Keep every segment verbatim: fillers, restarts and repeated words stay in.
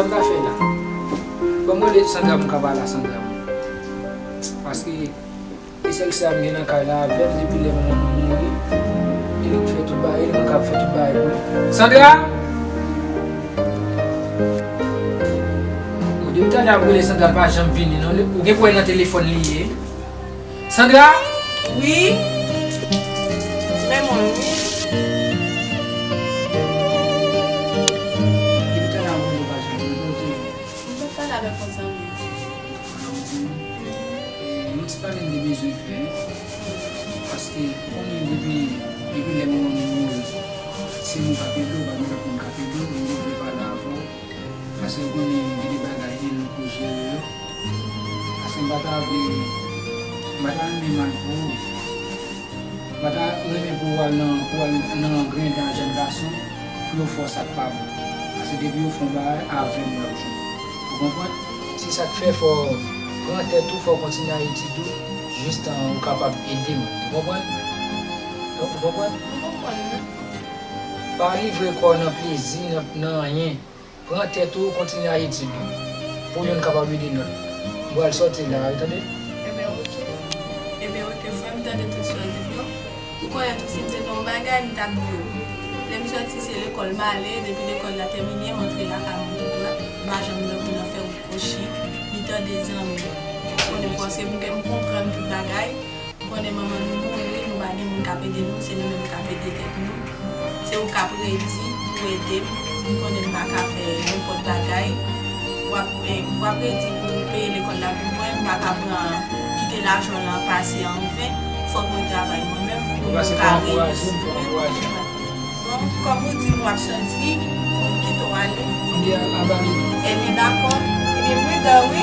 Sa m ka fè la? Ban m rele Sandra, m ka pale a Sandra. Paske e sèl sè a m gen nan kay la avè m depi lè manman m mouri. E li k fè tout bagay, e li menm k ap fè tout bagay pou li. Sandra! Ou depi talè ap rele Sandra, l pa janm vini non. Ou gen pou wè nan telefòn li ye. Sandra! Wi. Men mwen wi. Depi talè ap rele, ou pa janm vini. Kote? M t ap pale avèk yon zanmi. Yon ti pale m te bezwen fè. Paske ou konnen depi, depi lè manman m mouri, se mwen k ap ede w, pa gen lòt moun k ap ede w, m te vle pale avè w. Paske ou konnen gen de bagay e nou pou jere yo. Paske m pa ta vle, m pa ta renmen mal pou ou. M pa ta renmen pou w al nan, pou w al nan grenn jèn gason, pou yo fè w sa k pa bon. Paske depi yo fè yon bagay, avè m y ap jwe. Ou konprann? Se sa k fè fò w pran tèt ou, fò w kontinye a etid ou, jistan ou kapab ede m. Ou konprann? Ou konprann? M konprann wi. Pa livre kò w nan plezi, nan, nan anyen. Pran tèt ou, kontinye a etid ou. Pou youn kapab ede lòt. M pral sòti la, wi, tande? Ebyen, oke. Ebyen, oke, frè m, tande tout sa w di m yo. Ou konnen tou, si m te gen yon bagay, m t ap di w. Lè m sòti, se lekòl m ale. Depi lekòl la tèmine, m antre lakay mwen tou dwat. M pa janm nan pou nan fè wout kwochi. Li tande zanmi. Ou konnen, paske m, m konprann tout bagay. Ou konnen manman nou mouri, nou pa gen moun k ap ede nou, se nou menm k ap ede tèt nou. Se ou k ap redi pou ede m. M konnen m pa ka fè nenpòt bagay. W ap, eh, w ap redi pou peye lekòl la pou mwen, m pa ka pran, kite lajan lan pase an ven. Fòk mwen travay mwen menm pou mwen ka reyisi. Bon, kòm ou di m w ap sòti, m kite w ale. Ebyen, dakò. Ebyen, pridan, wi.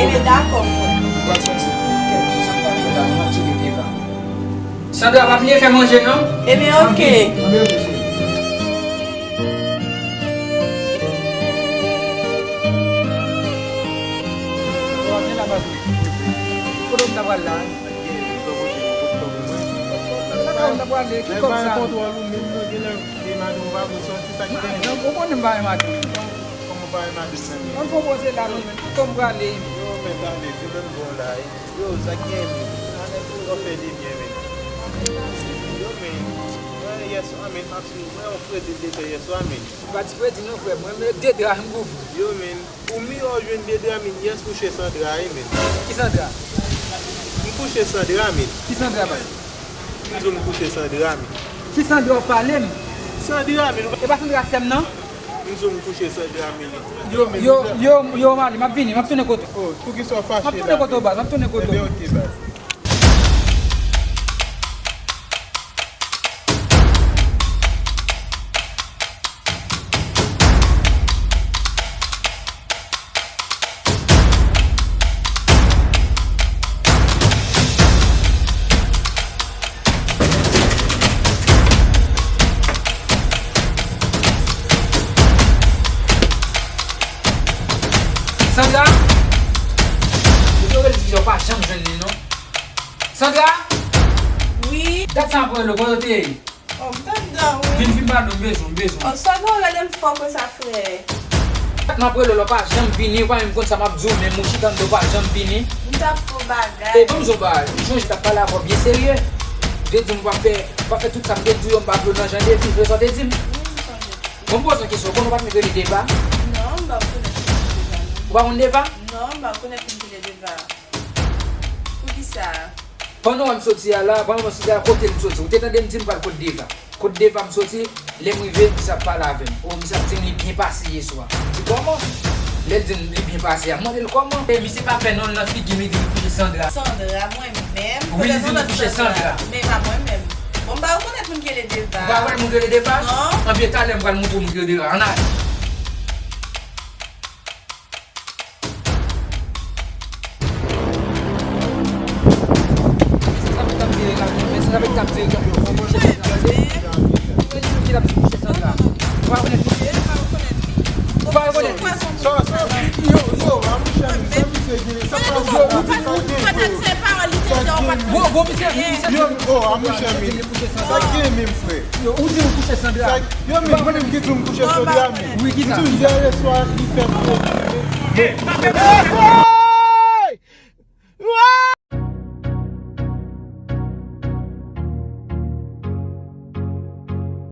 Ebyen, dakò, frè. Sandra pa bliye fè manje, non? Ebyen, oke. Kote w ta pral la? Lakay ou ta prale, ki kòb sa? Ou konnen m pa renmen madanm. Kòman pa renmen madanm nan men? Ann fè yon poze la, non, men. Ki kòb m prale? Yo, men, tande, se menm bon la, wi. Yo, sa k gen, men? Sa fè de byen, men. Yo, men, mwen, yèswa, men, m ap swiv, mwen, yon fredi m te fè yèswa, men. M pa di fredi, non, frè. Mwen, men, de dra, m kouvri. Yo, men. Pou m yo jwenn de dra, men yès kouche san dra, wi, men. Ki san dra? M kouche san dra, men. Ki san dra, baz? M di w m kouche san dra, men. Ki san dra w pale m? San dra, men. E pa san dra sè m nan? M di w m kouche san dra, men. Yo, men, yo, yo, yo, Mali, m ap vini, m ap tounen kote w. Oh, poukisa w fache la? M ap tounen kote w, baz, m ap tounen kote w. Ebyen, oke, baz. Sandra! Ou te rele Dija, ou pa janm jwenn li, non. Sandra! Wi? Dat sa m ap rele w, kote w te ye? Oh, m t anndan, wi. Vin, vin ba non, m bezwen w, m bezwen w. Oh, Sandra, ou rele m fò konsa, frè? M ap rele w la, w pa janm vini, ou pa menm konn sa m ap di w, menm ou chita anndan, ou pa janm vini. M t ap fè yon bagay. E, ban m di w yon bagay, m sonje m t ap pale avè w byen serye. M te di w m p ap fè, m p ap fè tout sa m te di w yo, m p ap vle w nan jan de vi, se sa w te di m. Wi, m sonje. Bon, m poze w kesyon, ou konnen ou pa t met rele Deva? Non, m pa rekonèt m rele Deva, non. Ou pa konn Deva? Non, m pa rekonèt m rele Deva. Poukisa? Pandan w wè m soti a la, pandan w soti a, kote m soti? Ou te tande m di m pral kot Deva. Kot Deva m soti, lè m rive, misye ap pale avè m. O, misye ap di m li byen pase yèswa. M di kòman? Lè l di m li byen pase a, m mande l kòman? E misye pa fè non l nan figi m, li di m li kouche Sandra. Sandra, mwen menm? Wi, li di m li kouche Sandra. Men pa mwen menm. Bon, m pa rekonèt moun ki rele Deva. Ou pa rekonèt moun ki rele Deva? Non. Anben, talè m pral montre w moun ki rele Deva. Ann ale. Komisè, komisè. Yo, oh, a monchè, men sa k gen menm, frè? Yo, ou di ou kouche Sandra? Sa k- yo, men mwen menm ki di m kouche Sandra, men. Wi, ki sa? M di w yè swa li fè m